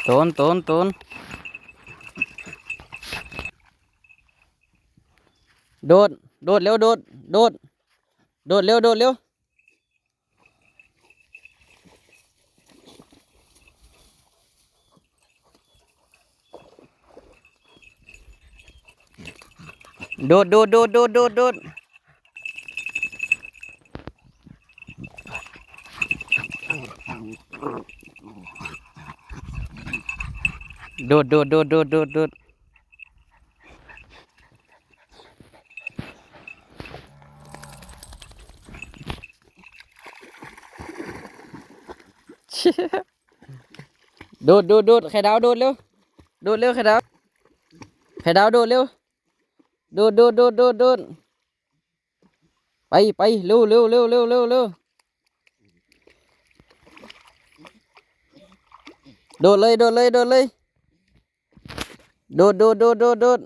ໂຕນ ໂຕນ ໂຕນ ໂດດ ໂດດເລັວ ໂດດ ໂດດ ໂດດເລັວ ໂດດເລັວ. ໂດດ ໂດດ ໂດດ ໂດດ ໂດດ ໂດດ ໂດດ ໂດດ ໂດດ ໂດດ ໂດດ. ໂດດ ໂດດ ໂດດ ໄຂ່ດາວ ໂດດເລັວ ໂດດເລັວ ໄຂ່ດາວ ໄຂ່ດາວ ໂດດເລັວ ໂດດ ໂດດ ໂດດ ໂດດ ໂດດ ໄປ ໄປ ເລັວ ເລັວ ເລັວ ເລັວ ເລັວ ເລັວ ໂດດເລີຍ ໂດດເລີຍ ໂດດເລີຍ ໂດດ ໂດດ ໂດດ ໂດດ ໂດດ.